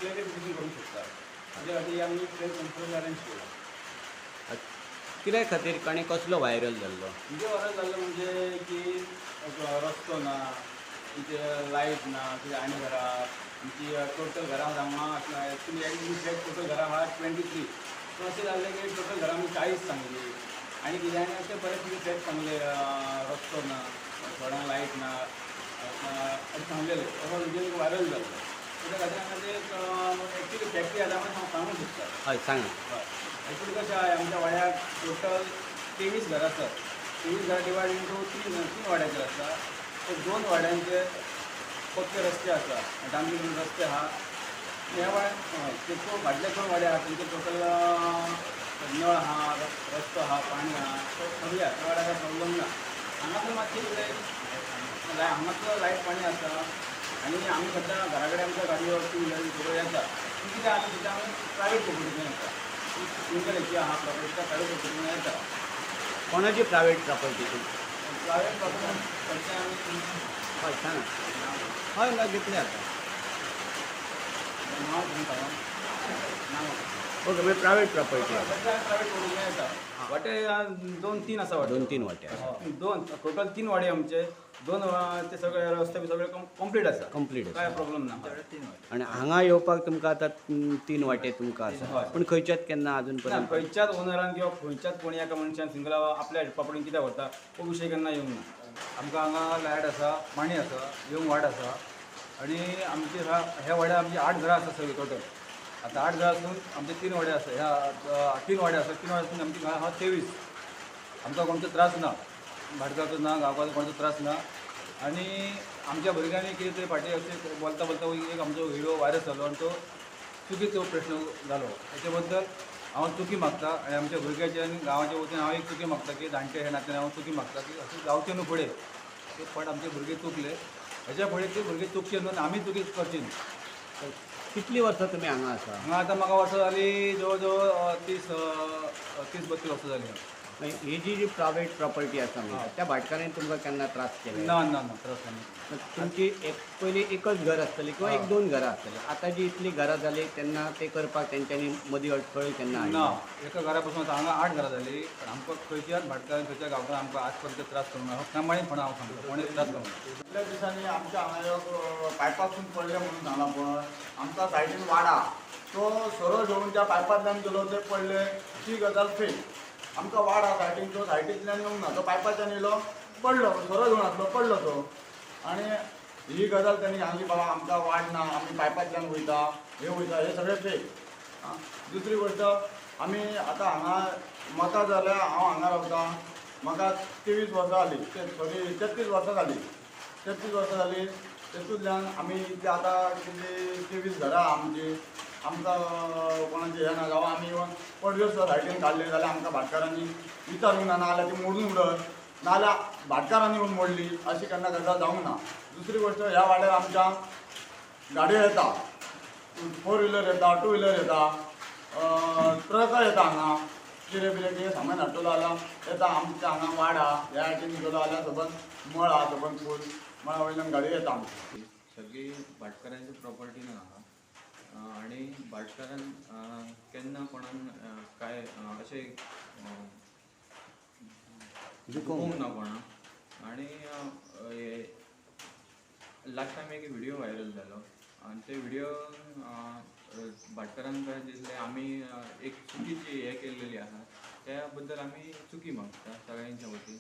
Clarification करूंक शकता. ताजे खातीर आमी प्रेस कॉन्फरन्स अरेंज केला. कित्या खातीर आनी कसलो व्हायरल जाल्लो? म्हणजे व्हायरल जाल्लो म्हणजे की रस्तो ना, कितें लायट ना, कितें आनी घरां आमची टोटल घरां हांगा एक्चुली एक टोटल घरां आहा 23. सो अशें जाल्लें की टोटल घरां आमी 40 सांगली आनी कितें आनी अशें बरें कितें फॅक्ट सांगले, रस्तो ना, थोड्यांक लायट ना अशें सांगलेलें. असो म्हणजे व्हायरल जाल्लो. त्या खातीर आमी ते एक्चुली फॅक्ट आसा आमी सांगूंक शकता. हय, सांगा. हय, एक्चुली कशें आहा, आमच्या वाड्याक टोटल 23 घरां आसात. 23 घरां डिवायड इंटू तीन वाड्याचेर आसा. सो दोन वाड्यांचे पक्के रस्ते आसा, डांबरी रस्ते आहा. ह्या वाड्यान हय ते फाटले दोन वाडे आहा तेंचे टोटल नळ आहा, रस्तो आहा, पाणी आहा, सो सगळें आहा. त्या वाड्याक कांय प्रॉब्लम ना. हांगासर मातशें कितें, हांगासर लायट पाणी आसा आनी आमी सद्या घरा कडेन आमच्या गाडयो टू व्हिलर सगळ्यो येता. पूण कितें आसा, सद्या आमी प्रायवेट प्रॉपर्टींतल्यान येता. सिंगल हेची आहा प्रॉपर्टी, त्या प्रायवेट प्रॉपर्टींतल्यान येता. कोणाची प्रायवेट प्रॉपर्टी ती? प्रायवेट प्रॉपर्टी सद्या आमी हय, सांगा. हय, ना घेतले आतां. नांव तुमकां नांव. ओके, म्हणजे प्रायवेट प्रॉपर्टी आसा. सद्या आमी प्रायवेट प्रॉपर्टींतल्यान येता. वाटे दोन तीन आसा वाटे. दोन तीन वाटे आसा. दोन टोटल तीन वाडे आमचे, दोन ते सगळे रस्ते बी सगळे कंप्लीट आसा. कंप्लीट आसा. काय प्रॉब्लम ना. आनी हांगा येवपाक तुमकां आतां तीन वाटे तुमकां आसा. हय. पूण खंयच्याच केन्ना अजून ना, पर्यंत खंयच्याच ओनरान किंवा खंयच्याच कोणी एका मनशान सिंगल आपल्या प्रॉपर्टीन कित्याक व्हरता हो विशय केन्ना येवंक ना. आमकां हांगा लायट आसा, पाणी आसा, येवंक वाट आसा आनी आमची ह्या वाड्यार आमची 8 घरां आसा सगळीं टोटल. आतां 8 घरां आसून आमचे 3 वाडे आसा, ह्या 3 वाडे आसा, 3 वाडे आसून आमची घरां आहा 23. आमकां कोणचो त्रास ना, भाटकाराचो ना, गांवकाराचो कोणाचो त्रास ना. आनी आमच्या भुरग्यांनी कितें तरी फाटीं अशें बोलता बोलता एक आमचो व्हिडियो व्हायरल जालो आनी तो चुकीचो प्रश्न जालो. ताचे बद्दल हांव चुकी मागता आनी आमच्या भुरग्याचे आनी गांवाच्या वतीन हांव एक चुकी मागता की जाणटे हे नात्यान हांव चुकी मागता की अशें जावचें न्हू फुडें. ते फट आमचे भुरगे चुकले, हेच्या फुडें ते भुरगे चुकचे न्हू आनी आमी चुकी करची न्हू. कितलीं वर्सां तुमी हांगा आसा? हांगा आतां म्हाका वर्सां जालीं जवळ जवळ 30-32 वर्सां जालीं. मागीर ही जी जी प्रायवेट प्रॉपर्टी आसा म्हणटा त्या भाटकारांनी तुमकां केन्ना त्रास केले? ना ना ना, त्रास ना. तुमची एक पयलीं एकच घर आसतली किंवा एक दोन घरां आसतली, आतां जी इतलीं घरां जालीं तेन्ना ते करपाक तेंच्यांनी मदीं अडखळ केन्ना हाडली? ना, एका घरा पासून आतां हांगा 8 घरां जालीं, पण आमकां खंयच्याच भाटकारान खंयच्या गांवकारान आमकां आज पर्यंत त्रास करूंक ना. प्रामाणीकपणान हांव सांगता, कोणेच त्रास करूंक ना. इतल्या दिसांनी आमच्या हांगा एक पायपासून पडले म्हणून सांगला पळय, आमकां सायडीन वाडा तो सोरो घेवन त्या पायपांतल्यान गेलो ते पडले, ती गजाल फेक. आमकां वाडा सायडीन तो सायडींतल्यान येवंक ना, तो पायपाच्यान येयलो पडलो, सोरो घेवन आसलो पडलो तो. आनी ही गजाल तेणी सांगली बाबा आमकां वाड ना, आमी पायपांतल्यान वयता, हे वयता, हे सगळें फेक. दुसरी गोश्ट, आमी आतां हांगा मतां जाल्यार हांव हांगा रावता, म्हाका 23 वर्सां जालीं, सॉरी 33 वर्सां जालीं, 33 वर्सां जालीं. तेतूंतल्यान आमी इतले आतां कितली 23 घरां आमची, आमकां कोणाचें हें ना. जावं आमी इवन पडव्यो सुद्दां सायडीन काडले जाल्यार आमकां भाटकारांनी विचारूंक ना, नाजाल्यार ती मोडून उडत, नाजाल्यार भाटकारांनी येवन मोडली, अशी केन्ना गजाल जावंक ना. दुसरी गोश्ट, ह्या वाड्यार आमच्या गाडयो येता, 4 व्हिलर येता, 2 व्हिलर येता, ट्रकय येता. हांगा कितें बितें कितें सामान हाडटलो जाल्यार येता. आमच्या हांगा वाडा ह्या सायडीन गेलो जाल्यार सबंद मळ आहा, सबंद फूल मळा वयल्यान गाडयो येता आमची. सगळी भाटकारांची प्रॉपर्टी ना आहा आनी भाटकारान केन्ना कोणाक काय अशें दुखोवंक ना कोणाक. आनी लास्ट टायम एक व्हिडियो व्हायरल जालो आनी ते व्हिडियो भाटकारान काय दिसलें आमी एक चुकीची हें केल्लेली आहा, त्या बद्दल आमी चुकी मागता सगळ्यांच्या वतीन.